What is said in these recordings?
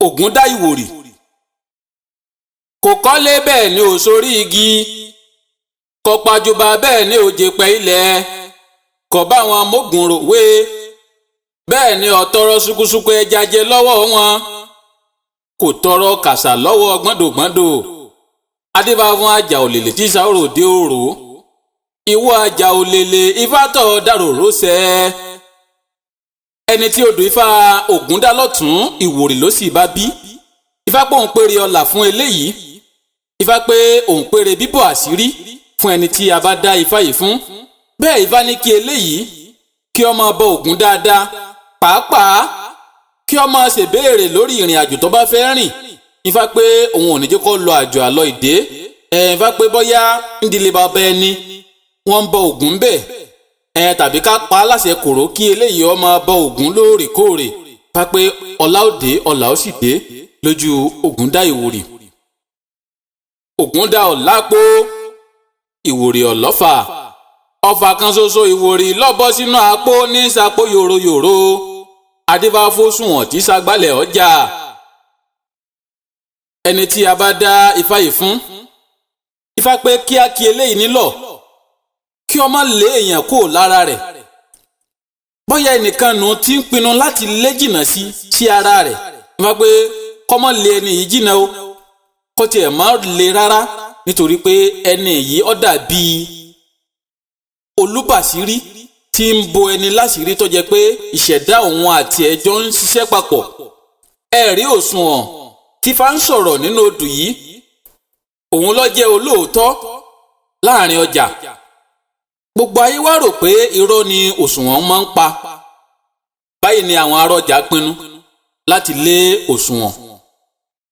Ògúndá Ìwòrì kò kọ́lé bẹ́ẹ̀ ni ò sórí igi, kò pàjùbà bẹ́ẹ̀ ni ò jèpẹ̀ ilẹ̀, kò bá wọn mógun ròwe bẹ́ẹ̀ ni ò tọrọ ṣukuṣuku ẹja jẹ lọ́wọ́ wọn, kò tọrọ kàṣà lọ́wọ́ gbọ́ndògbọ́ndò. Adébá fún àjà òlèlè tí sàórò dé òrò, ìwọ àjà òlèlè ifá tọ̀ dàròrò sẹ́. Ẹni tí odò ifá Ògúndá lọ́tún Ìwòrì ló sì bá bí. Ifá pé òun péré ọlà fún eléyìí, ifá pé òun péré bíbọ̀ àṣírí fún ẹni tí a bá dá ifá yìí fún. Bẹ́ẹ̀ ifá ní kí eléyìí kí ó máa bọ Ògún dáadáa, pàápàá kí ó máa ṣèbéèrè lórí ìrìn àjò tó bá fẹ́ rìn. Ifá pé òun ò ní jẹ́ kó lọ àjò àlọ ìdè. Ifá pé bóyá ndílé bàbá ẹni wọ́n ń bọ Ògún bẹ́ẹ̀, tàbí ká pa á láṣẹ kòró kí eléyìí ó máa bọ Ògún lóòrèkóòrè. Ifá pé ọlá ó dé, ọlá ó sì dé lójú Ògúndá Ìwòrì. Ògúndá ọ̀lápò Ìwòrì ọ̀lọ́fà, ọfà kan ṣoṣo Ìwòrì lọ́bọ́ sínú àpò ní sàpò yòròyòrò. Adébáfó sùnwọ̀n tí sagbálẹ̀ ọjà. Ẹni tí a bá dá ifá yìí fún, ifá pé kíákí eléyìí nílọ̀ kí ó má lé èèyàn kó lára rẹ̀. Bóyá ẹnìkan nù tí ń pinnu láti lé jìnnà sí ara rẹ̀, ifá pé kó má lé ẹni yìí jìnnà o, kó tiẹ̀ má lé rárá, nítorí pé ẹni yìí ó dàbí olúbàṣírí tí ń bo ẹni láṣìírí tó jẹ́ pé ìṣẹ̀dá òun àti ẹjọ́ ń ṣiṣẹ́ papọ̀. Ẹ̀rí òṣùwọ̀n tí fa ń sọ̀rọ̀ nínú odù yìí, òun ló jẹ́ olóòótọ́ láàrin ọjà. Gbogbo ayé wá rò pé irọ́ ni òṣùwọ̀n máa ń pa. Báyìí ni àwọn arọjà pinnu láti lé òṣùwọ̀n.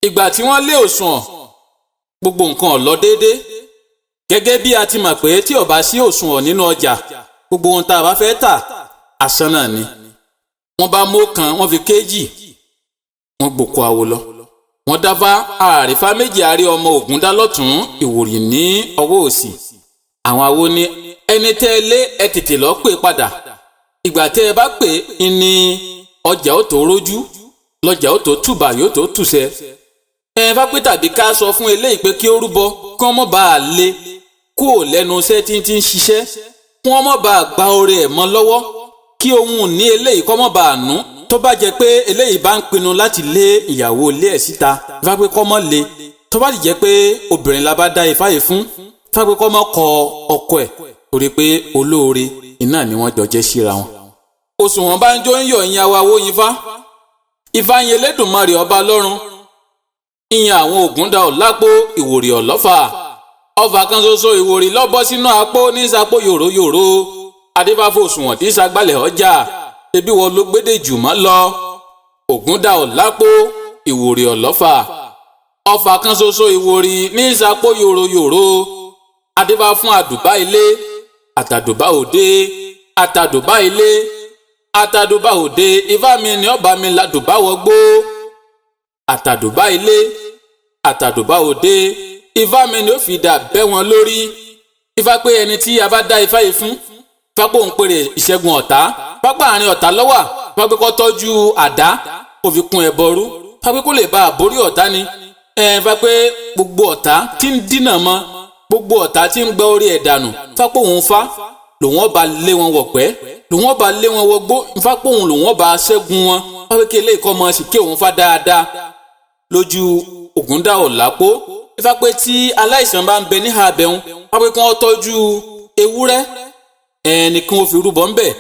Ìgbà tí wọ́n lé òṣùwọ̀n, gbogbo nǹkan ò lọ déédéé. Gẹ́gẹ́ bí a ti mọ̀ pé tí ò bá sí òṣùwọ̀n nínú ọjà, gbogbo ohun tá a bá fẹ́ tà asán náà ni. Wọ́n bá mú kan, wọ́n fi kéjì, wọ́n gbòkó àwo lọ. Wọ́n dáfá àrífá méjì àrí ọmọ Ògúndá lọ́tún, Ìwòrì ní ọwọ́ òsì. Àwọn awo ní ẹni tẹ́ ẹ lé ẹ tètè lọ pè padà. Ìgbà tẹ́ ẹ bá pè é ní ọjà ó tó rójú, lọ́jà ó tó tùbà yóò tó tùsẹ̀. Ẹ bá pé tàbí ká sọ fún eléyìí pé kí ó rúbọ kí wọ́n mọ̀ bá a lé kúò lẹ́nu iṣẹ́ tí ń ti ń ṣiṣẹ́, kí wọ́n mọ̀ bá a gba oore ẹ̀ mọ́ lọ́wọ́, kí ohun ní eléyìí kọ́ mọ̀ bá a nú. Tó bá jẹ́ pé eléyìí bá ń pinnu láti lé ìyàwó ilé ẹ̀ síta, ifá pé kọ́ mọ́ le. Tó bá sì jẹ́ pé obìnrin la bá dá ifá yìí fún, ifá pé kọ́ mọ́ kọ ọkọ ẹ̀, torí pé olóore iná ni wọ́n jọ jẹ́ síra wọn. Òṣùwọ̀n bá ń jó ń yọ̀ ìyẹn awo ifá. Ifá yẹn Elédùmarè ọba lọ́run, ìyẹn àwọn Ògúndá ọ̀lápò Ìwòrì ọ̀lọ́fà, ọfà kan ṣoṣo Ìwòrì lọ́bọ́ sínú àpò ní sàpò yòròyòrò. Adébáfò òṣùwọ̀n tí sagbálẹ̀ ọjà, ebi wọn ló gbédè jù mọ́ lọ. Ògúndá ọ̀lápò Ìwòrì ọ̀lọ́fà, ọfà kan ṣoṣo Ìwòrì ní sàpò yòròyòrò. Adébá fún àdùbá ilé àtàdùbá òde, àtàdùbá ilé àtàdùbá òde, ifá mi ni ọba mi làdùbá wọgbó. Àtàdùbá ilé àtàdùbá òde, ifá mi ni ó fi dà bẹ́ wọn lórí. Ifá pé ẹni tí a bá dá ifá yìí fún, ifá pé òun pèrè ìṣẹ́gun ọ̀tá, pápá àárín ọ̀tá lọ́wà. Ifá pé kó tọ́jú àdá kó fi kún ẹbọ rú, ifá pé kó lè bá a borí ọ̀tá ni. Ifá pé gbogbo ọ̀tá tí ń dínà mọ́, gbogbo ọ̀tá tí ń gbẹ́ orí ẹ̀ dànù, ifá pé òun fa lòun ọba lé wọn wọ̀pẹ́, lòun ọba lé wọn wọgbó, ifá pé òun lòun ọba ṣẹ́gun wọn. Ifá pé kí eléyìí kọ́ mọ́ sí kí òun fa dáadáa lójú Ògúndá ọ̀làpó. Ifá pé tí aláìsàn bá ń bẹ níhà abẹ́hùn, ifá pé kí wọ́n tọ́jú ewúrẹ́ ẹni kí wọ́n fi rúbọ ń bẹ̀.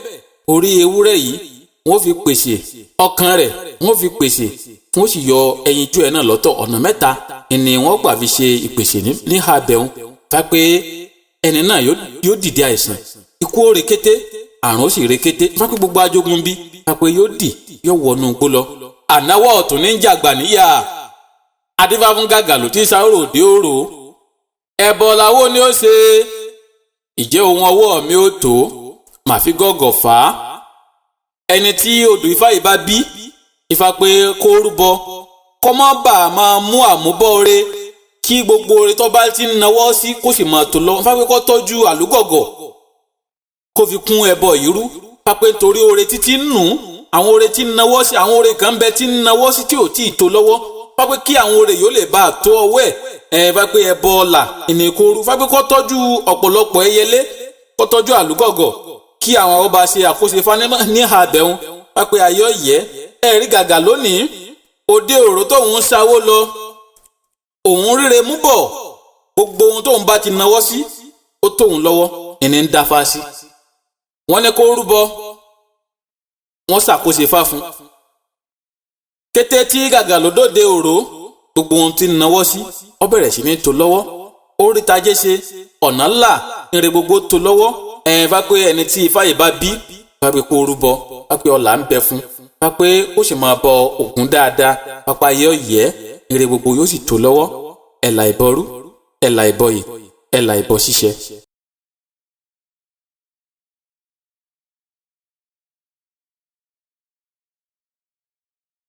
Orí ewúrẹ́ yìí wọ́n fi pèsè, ọkàn rẹ̀ wọ́n fi pèsè, wọ́n sì yọ ẹyinjú ẹ̀ náà lọ́tọ̀. Ọ̀nà mẹ́ta ni wọ́n gbà fi ṣe ìpèsè níhà abẹ́hùn. Ifá pé ẹni náà yóò dìde àìsàn, ikú ó rekété, àrùn ó sì rekété. Ifá pé gbogbo ajogun bí, ifá pé yóò dì yóò wọnú igbó lọ. Ànáwọ̀ ọ̀tún ní jàgbà níyà, adífá fún gàgà ló ti sáró òde òrò. Ẹbọ làwọn ni ó ṣe, ìjẹ́ ohun ọwọ́ mi ó tó, màá fi gọ́gọ̀ fà á. Ẹni tí odù ifá yìí bá bí, ifá pé kó rúbọ kó má bàa máa mú àmúbọ̀ ore, kí gbogbo ore tó bá ti ń nawọ́ sí kó sì máa tó lọ. Ifá pé kó tọ́jú àlúgọ̀gọ̀ kó fi kún ẹbọ yìí rú. Ifá pé nítorí ore títí ń nù Àwọn oore tí ń nawọ́ sí, àwọn oore kan bẹ tí ń nawọ́ sí tí ò tí ì tó lọ́wọ́. Fápẹ́ kí àwọn oore yóò lè bá a tó ọwọ́ ẹ̀. Ẹ̀ fápẹ́ ẹbọ ọ̀la ìnìkóoru, fápẹ́ kó tọ́jú ọ̀pọ̀lọpọ̀ ẹyẹlé, kó tọ́jú àlúgọ̀gọ̀, kí àwọn ọba ṣe àkóso ifá níhà abẹ́hùn. Fápẹ́ ayọ́ yẹ ẹ̀ rí gàgà lónìí. Òde òró tóun ń sawó lọ, òun ríre mú bọ̀. Gbogbo ohun tóun bá ti nawọ́ sí, ó tóun lọ́wọ́, ìní ń dáfá sí. Wọ́n ní kó rúbọ, wọ́n ṣàkóso ifá fún. Kété tí gàgà ló dóde òró, gbogbo ohun tí ń nawọ́ sí, ó bẹ̀rẹ̀ sí ní tó lọ́wọ́. Ó rí tajé ṣe, ọ̀nà ńlá, ire gbogbo tó lọ́wọ́. Ẹ̀ bá pé ẹni tí ifá yìí bá bí, bá pé kó rúbọ, bá pé ọlà ń bẹ fún, bá pé ó sì máa bọ Ògún dáadáa, pápá yẹ ọ̀yẹ́, ire gbogbo yóò sì tó lọ́wọ́. Ẹ̀là ìbọrú, ẹ̀là ìbọyè, ẹ̀là ìbọ ṣíṣẹ.